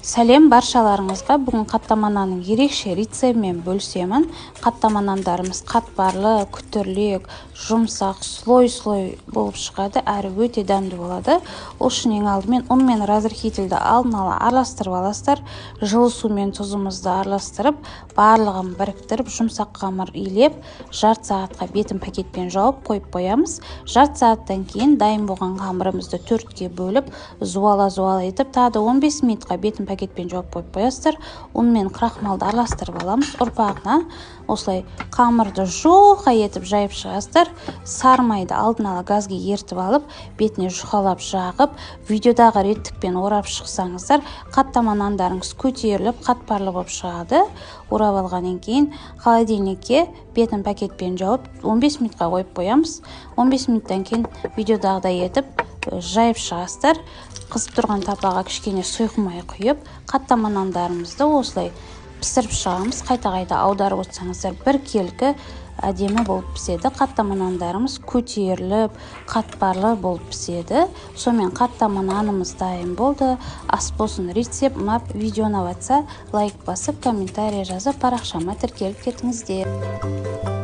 Сәлем баршаларыңызға. Бүгін қаттама нанның ерекше рецептімен бөлісемін. Қаттама нандарымыз қатпарлы, күтірлек, жұмсақ, слой-слой болып шығады, әрі өте дәмді болады. Ол үшін ең алдымен ұн мен разрыхительді алдын ала араластырып аласыздар. Жылы сумен тұзымызды араластырып, барлығын біріктіріп, жұмсақ қамыр илеп, жарты сағатқа бетін пакетпен жауып қойып қоямыз. Жарты сағаттан кейін дайын болған қамырымызды төртке бөліп, зуала-зуала етіп, тағы да 15 минутқа бетін пакетпен жауап қойып қоясыздар. Ұн мен крахмалды араластырып аламыз. Ұрпағына осылай қамырды жұқа етіп жайып шығасыздар. Сары майды алдын ала газге ертіп алып, бетіне жұқалап жағып, видеодағы реттікпен орап шықсаңыздар, қаттама нандарыңыз көтеріліп, қатпарлы болып шығады. Орап алғаннан кейін холодильникке бетін пакетпен жауып 15 минутқа қойып қоямыз. 15 минуттан кейін видеодағыдай етіп жайып шығасыздар. Қызып тұрған тапаға кішкене сұйық май құйып, қаттама нандарымызды осылай пісіріп шығамыз. Қайта-қайта аударып отырсаңыздар, біркелкі әдемі болып піседі. Қаттама нандарымыз көтеріліп, қатпарлы болып піседі. Сонымен қаттама нанымыз дайын болды. Ас болсын. Рецепт ұнап, видео ұнап жатса, лайк басып, комментарий жазып, парақшама тіркеліп кетіңіздер.